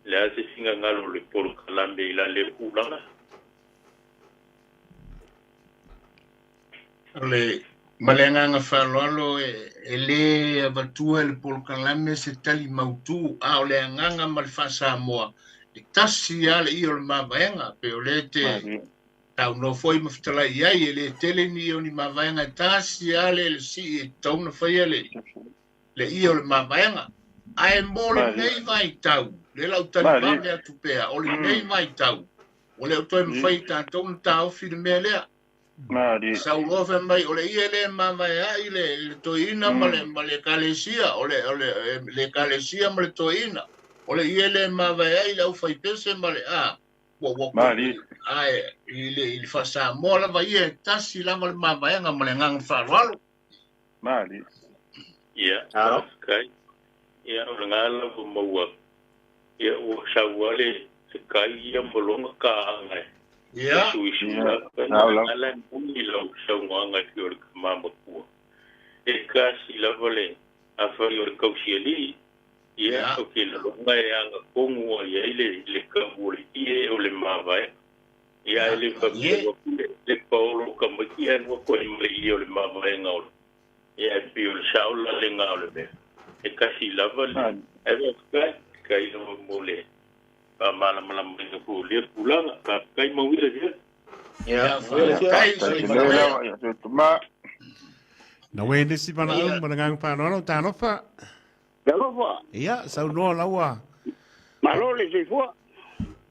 le a se finagalo o le polokalame i la lea tulaga. O le ma le agaga faaaloalo e lē avatua e le polokalame se tali mautū, a o le agaga ma le faasamoa e tasi lava le ia o le mavaega pei o lea te saunoa foi ma fetalai i ai e lē tele ni ia o ni mavaega e tasi lava le le sii e tatau ona faia le le ia o le mavaega. Ae mo lenei vaitau, lea la ou tali vave atu pea, o lenei vaitau, ua le o toe mafai e tatou ona taofi le mea lea. Sau loa fai mai, o le ie lea e mavaea'i le le toeaina ma le ma le ekalesia, o le o le le ekalesia ma le toeaina. O le ie lea e mavaea'i le aufaipese ma le a, ua ua ae i le i le faa-Samoa lava ia e tasi lava le mavaega ma le agaga faaaloalo. Ia, faafetai. Ia, o lena lava maua atu. Ia, ua sau lava le kai ia ma lona kaaga e suisui lava. A la e moni lau saunoaga e pei o le tama matua. E tasi lava le afai o le tausialii, ia, ou te lagona e agatonu lava i ai le tau o le ie o le mavaega. Ia, ae le faapea atu le paolo o tamaiti ae alu atu ai ma le ie o le mavaega o le Ia, e pei o le sao la lena o le mea. E tasi lava le ae faafetai, faafetai lava mo le Faamalamalamaina foi o lea tulaga. Faafetai mauila fia. Ia, faafetai. Na we nisi mana au ma le agaga faaaloalo talofa. Talofa. Ia, saunoa laua. Malo le soifua.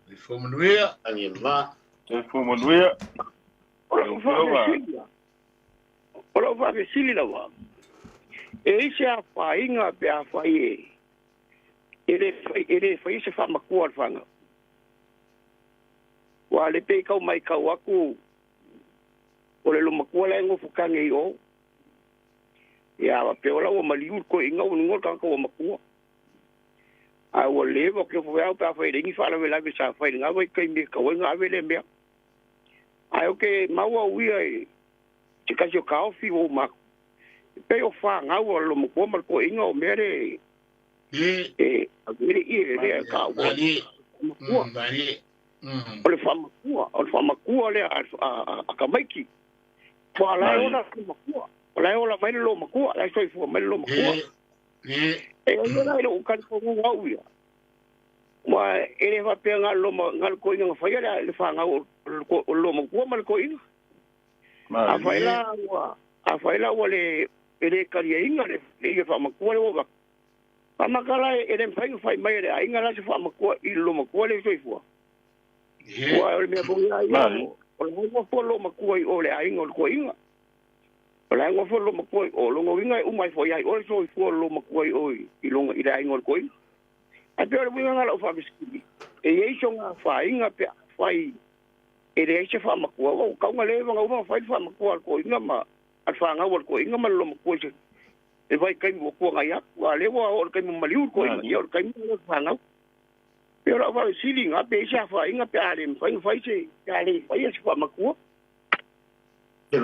Soifua manuia. Ageva. Soifua manuia. O lau faafesili, o lau faafesili lava, e i se afaina pe afai e e le fai e le fai se faamatua o le fanau. Ua le pe kau mai kau aku o le lomatua la e ngofo kange i o. Ia wa pe ola ua maliu ko inga ua ngol ka ko matua. A ua leva ke fo au pe afai le ni fa la vela sa fai nga vai kai me ka wenga ave le mea. Ai o ke maua uia e te kasi o kaofi o ma pe o fa ngau o lo mo ma ko inga o mea le e a vele i le le ka o matua. O le whamakua, o le whamakua le a ka maiki. Tua lai ola le makua. O lai ola mai le lo makua, lai soifua mai le lo makua. E o lai le ukali ko ngu au ia. Ma e le whapea ngā lo ngā ko inga whaia le le whangau o lo makua ma le ko inga. A whaila ua, a whaila ua le e le karia inga le le ia whamakua le waka. Whamakala e le mwhai whai mai le a inga la se whamakua i lo makua le soifua. Ua o le mea kongi ai o le ngā fo lo makua i o le ainga o le koinga. O le ngā fo lo makua i o longo winga e umai fo iai o le soifua lo makua i o i longa i le ainga o le koinga. A pe o le winga ngā lau whapisikili. E iei so ngā whainga pe whai e le eise whamakua. O kaunga le wanga uma whai whamakua al koinga ma al whangau al koinga ma lo makua i se e vai kai mo kua ngai aku. A lewa o le kai mo maliu koinga. Ia o le kai mo le whangau. Pe ora wa sili nga pe isa fa inga pe ale fai fai se pe ale fai se fa makua. Le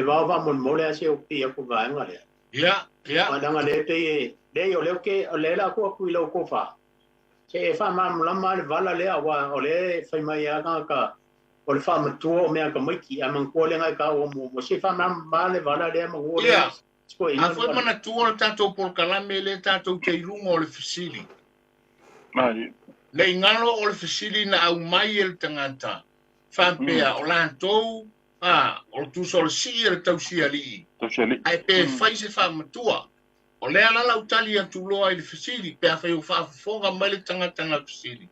vao va mon mole ase o pia ku va nga le. Ia, ia. Ma nga le pe e le o le ke o le la ku ku lo ko fa. Se e fa ma lama le vala le wa o le fai mai a ka ka o le fa matua o mea ka maiki a man ko le nga ka o mo se fa ma ma le vala le ma o le. Ia. A foi mana tua le tatou polokalame le tatou te ilunga o le fesili. Le ingalo o le fesili na au mai e le tagata. Faapea o latou a o le tusa o le sii e le tausialii. Ae pe fai se faamatua. O lea la lau tali atu loa i le fesili pe afai o faafofoga mai le tagata na fesili.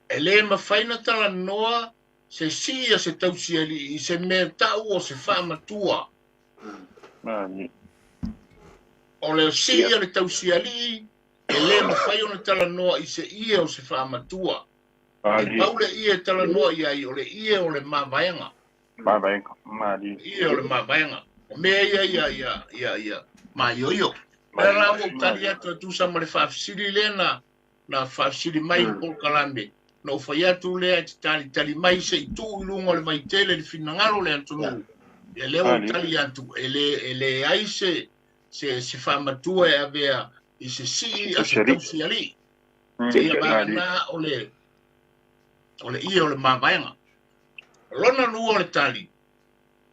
E lē mafai na talanoa se sii a se tausialii i se mea tau o se faamatua. O le sii a le tausialii e lē mafai ona talanoa i se ie o se faamatua. E pau le ie talanoa i ai o le ie o le mavaega. Ie o le mavaega. O mea ia ia ia ia ia maioio. Mea la ua tali atu e tusa ma le faafesili lea na faafesili mai i polokalame. Na ou fai atu lea e te talitali mai se i tuu i luga o le vaitele le finagalo le atunuu. Ia lea ua tali atu e le ai se se faamatua e avea i se sii a se tausialii. Ia vaana o le ia o le mavaega. Lona lua o le tali,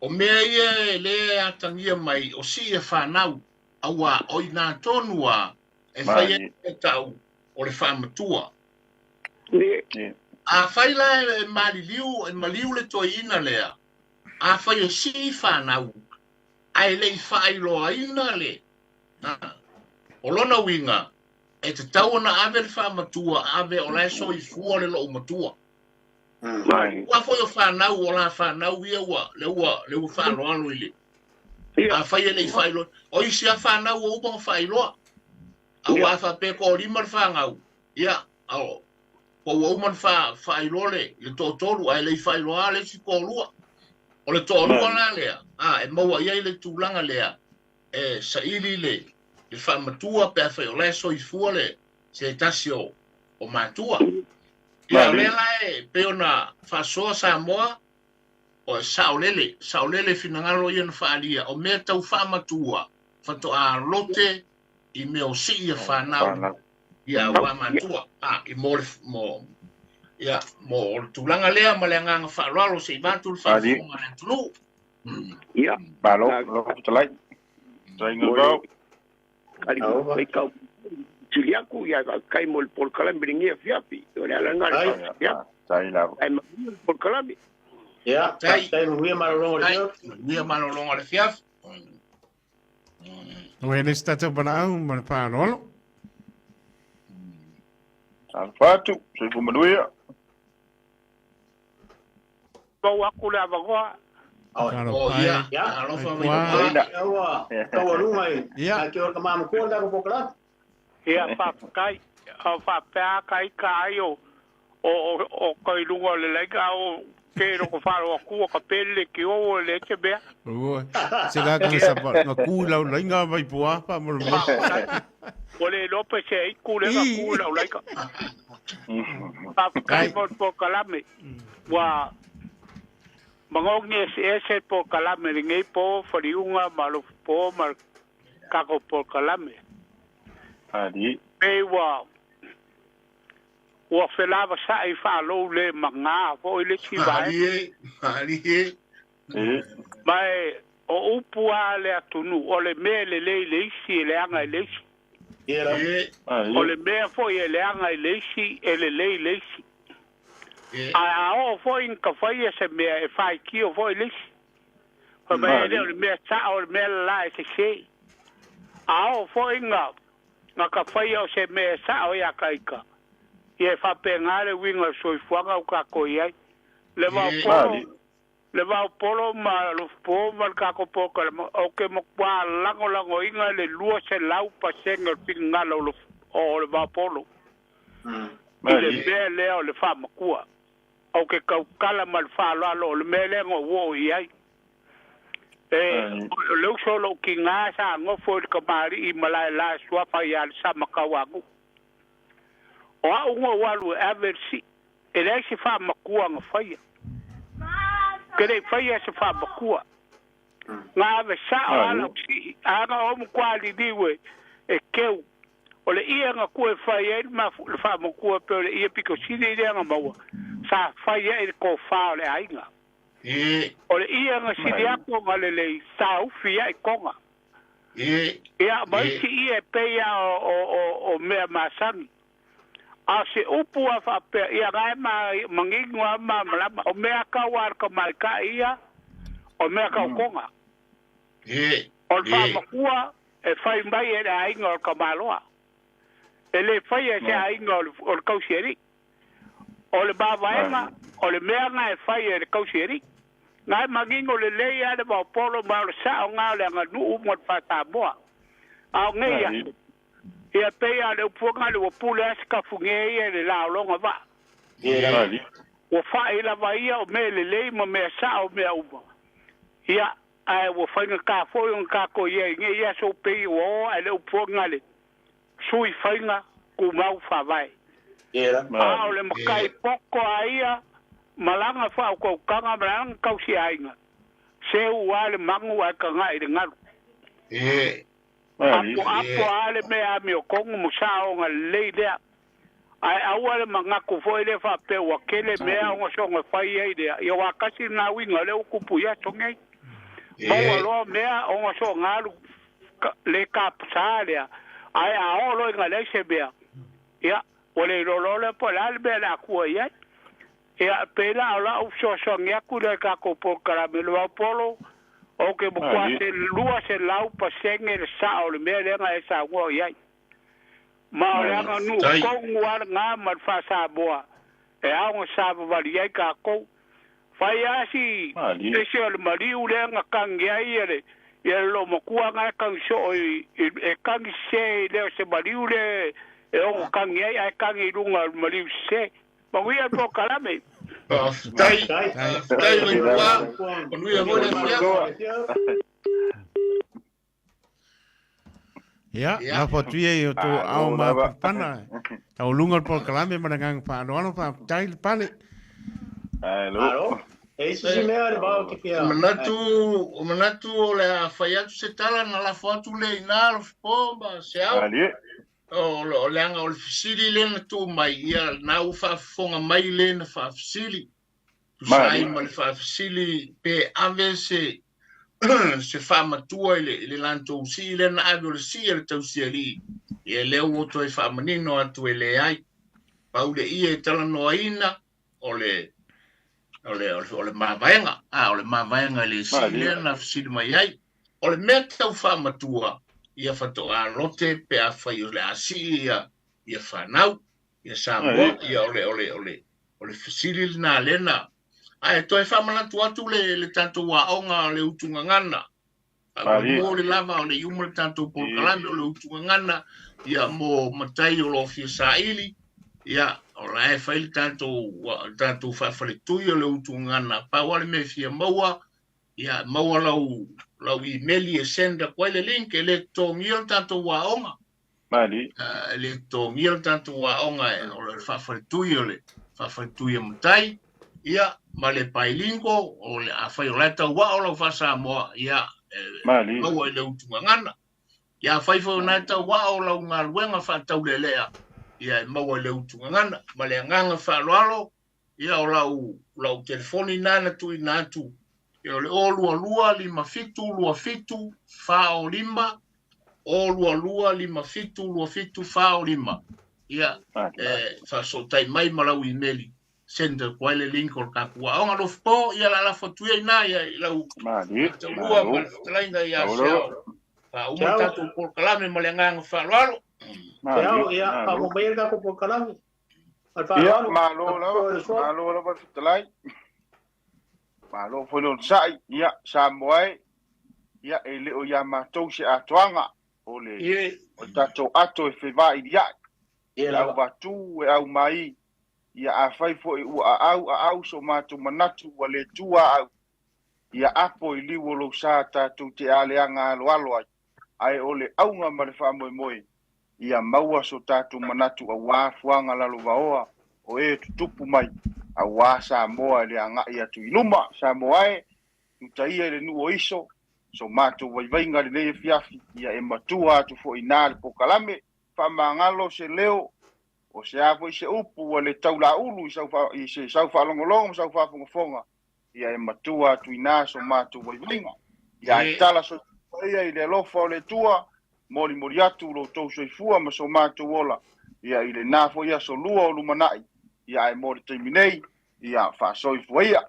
o mea ia e le atagia mai o sii e whanau, aua o ina tonu a e whai e tau o le whaamatua. A whai la e maliliu, e maliu le toeina lea, a whai e sii whanau, a e lei whaailoaina le. O lona winga, e te tau ona ave le whaamatua, ave o lae soifua le lou matua. Ua foi o whanau, o la whanau ia ua, le ua whaaloalo i le. A whai e lei whaailoa. O isi a whanau o upa o whaailoa. A ua a whapea ko o lima le whangau. Ia, o ua uma le whaailoa le tōtolu, a e lei whaailoa le isi ko lua. O le tōlua la lea, a e maua ia i le tūlanga lea, e saili le whaamatua pe a whai o lae soifua le se tasi o matua. Ia o lea la e pe ona whaasoa Samoa o saolele, saolele finagalo ia na whaalia, o mea tau whaamatua, whatoa lote i mea o sii a whanau ia ua matua. A, i mo le, mo, ia, mo o le tulaga lea ma le agaga faaaloalo se i vatu le faafofoga le atunuu. Ia. Malo, lo fetalai. Fetalaiga vao. Kali, kau. tili aku ia faafetai mo le polokalame lenei afiafi o le ala lena le faafetai atu ae manuia le polokalame. Ia, faafetai manuia malologa o le fiafi. Manuia malologa o le fiafi. Ua le se tatou valaau ma le faaaloalo. Talofa atu, soifua manuia. Pau aku le avanoa. Oh, ia, alofa mai pa. Ua taualuga i ia ke o ka mamakua le tatou polokalame. Ia, faafetai. O faapea ka ika ai o o o o kai luga o le laika o ke ro ko falo aku o ka pele ki o le te mea. Ua, se la ka sa pa nga ku lau lainga mai pua pa mo mo. O le lope se i ku le ka ku lau laika. Faafetai mo le polokalame. Ua magogi eseese polokalame lenei po faliuga ma alofapo ma le tatou polokalame. Pei ua ua felavasaʻi faalou le magā foʻi le isi vaega. Malie, malie. Ma e o upu a le atunuu o le mea e lelei i le isi e leaga i le isi. O le mea foʻi e leaga i le isi e lelei i le isi. Ae a oo foʻi ina tafaia se mea e faitio foʻi le isi. Fai mai e le o le mea saʻo o le mea lalā e sesē. A oo foʻi ina na tafaia o se mea e saʻo iā taita, ia e faapegā le uiga o le soifuaga ua tatou i ai. Le vaopolo, le vaopolo ma alofapo ma le tatou polokalame, ou te matua lagolagoina le 200% o le finagalo o o le vaopolo i le mea lea o le faamatua. Ou te tautala ma le faaaloalo o le mea lea na ou oo i ai. E, o le uso o lou tigā sa nofo i le kamaliʻi i Malaela e suafa iā le Samatauanuu. O a'u na ou alu e ave le si'i, e leai se faamatua na faia. Ke leʻi faia se faamatua. Na ave sa'o lava lau si'i, a na ou matua liliu e, e keu. O le ie na kue fai ai le mafu, le faamatua pei o le ie pito sili lea na maua, sa fai ai le tofā o le aiga. O le ie na sili atu ona lelei, sa ufi ai toga. Ia, ma isi ie e pei lava o, o, o, o mea masani. A o se upu lava faapea, ia na e ma, manino lava ma malamalama, o mea tau lava a le tamaitai ia, o mea tau toga. O le faamatua e fai mai e le aiga o le tamaloa. E le faia e se aiga o le, o le tausialii. O le mavaega, o le mea na e fai e le tausialii. Na e manino lelei lava le vaopolo ma o le saʻo na o le aganuu ma le Faa-Samoa. A o nei aso, ia pei lava o le upu foi na le ua pule lava se tafuge ia i le laologa vaa. Ua fa'i lava ia o mea lelei ma mea saʻo mea uma. Ia, ae ua faigata foi ona tatou i ai i nei aso pei ua oo ae le upu foi na le sui faiga tumau faavae. A o le matai poto a ia ma lana faautautaga ma lana tausiaiga, seu lava le manu ae tagaʻi i le galu. Apoapo lava le mea amiotonu ma saoga lelei lea. Ae aua le manatu foi lea faapea ua tele mea ona soona fai ai lea, ia aua tasi lena uiga o lea ua tupu i aso nei. Maua loa mea ona soona alu le tapasā lea, ae a oo loa ina leai se mea, ia, ua le iloa loa lea po o le a le mea o le a tua i ai. Ia, pei la o la'u fesoasoani atu lea i tatou polokalame le vaopolo, ou te matua se 200% le saʻo o le mea lea na e saunoa i ai. Ma o le aganuu tonu lava lena ma le faa-Samoa e ao ona savavali ai tatou. Fai lava si ese o le maliu lea na tagi ai le ia le loomatua na e tagi soo i, e tagi sese i le o se maliu lea e ono tagi ai ae tagi i luga o le maliu sese. Manuia le polokalame. Faafetai, faafetai Vaipua, manuia foi le afiafi. Ia, lafo atu ia i o tō ao mapapana. Taualuga o le polokalame ma le agaga faaaloalo, faafetai le pale. Alo. E isi si mea le vao te fia. Manatu, o manatu o le a fai atu se tala na lafo atu le ina lo fipo ma se ao. O, o leaga o le fesili lea na tuu mai, ia na ua faafofoga mai le na faafesili. Tusa ai ma le faafesili pe ave se se faamatua i le, i le latou sii lea na ave o le sii a le tausialii, ia lea ua toe faamanino atu e leai. Pau le ie e talanoaina o le o le, o le, o le mavaega, a, o le mavaega i le sii lea na fesili mai ai. O le mea tau faamatua, ia faatoa lote pe afai o le a sii ia, ia fanau, ia Samoa, ia o le, o le, o le, o le fesili lena lea na, Ae toe faamanatu atu le, le tatou aoga o le utugagana. Mo le lava o le iuma le tatou polokalame o le utugagana, ia mo matai o lo o fia saili, ia o la e fai le tatou, le tatou faafaletui o le utugagana. Pau lava le mea e fia maua, ia maua lau, lau imeli e send atu ai le link, e le totogia le tatou aoga. Mali. E le totogia le tatou aoga e, o le faafaletui o le faafaletui a matai, ia, ma le bilingual, o le, afai o la e tauao lau faa-Samoa, ia, e Mali. maua i le utugagana. Ia, afai foi o na e tauao lau galuega faataulelea, ia, e maua i le utugagana. Ma le agaga faaaloalo, ia, o lau, lau telefoni na na tuuina atu, ia, o le 022 57 27 45, 022 57 27 45. Ia, e faasootai mai ma lau imeli, send atu ai le link o le tatou aoga. Alofa ia la lafo atu ia i ina ia i lau taulua ma le fetalaiga ia Seao. Faauma le tatou polokalame ma le agaga faaaloalo. Seao, ia, faauma mai le tatou polokalame. Ia, malo lava, malo lava le fetalai. Malo foi le onosai, ia, Samoa e, ia, e le o ia matou se atoaga, o le, o le tatou ato e fevailia'i, e auvatū, e aumaī, ia, afai foi ua aau aau so matou manatu ua le tu aau, ia apo i liu o lou sa tatou te aleaga aloalo ai, ae o le auga ma le faamoemoe, ia maua so tatou manatu auā fuaga lalovaoa o e tutupu mai, auā Samoa e le agai atu i luma. Samoa e, uta ia i le nuu o Iso, so matou vaivaiga lenei afiafi, ia e matua atu foi inā le pokalame, faamagalo se leo, o se a foi se upu ua le taulaulu i sau, i se sau faalogologo ma sau faafogafoga, ia e matua atu inā so matou vaivaiga. Ia ae tala soifua ia i le alofa o le Atua, molimoli atu lo outou soifua ma so matou ola, ia i lenā foi aso lua o lumanai, ia ae mo le taimi nei, ia faasoifua ia.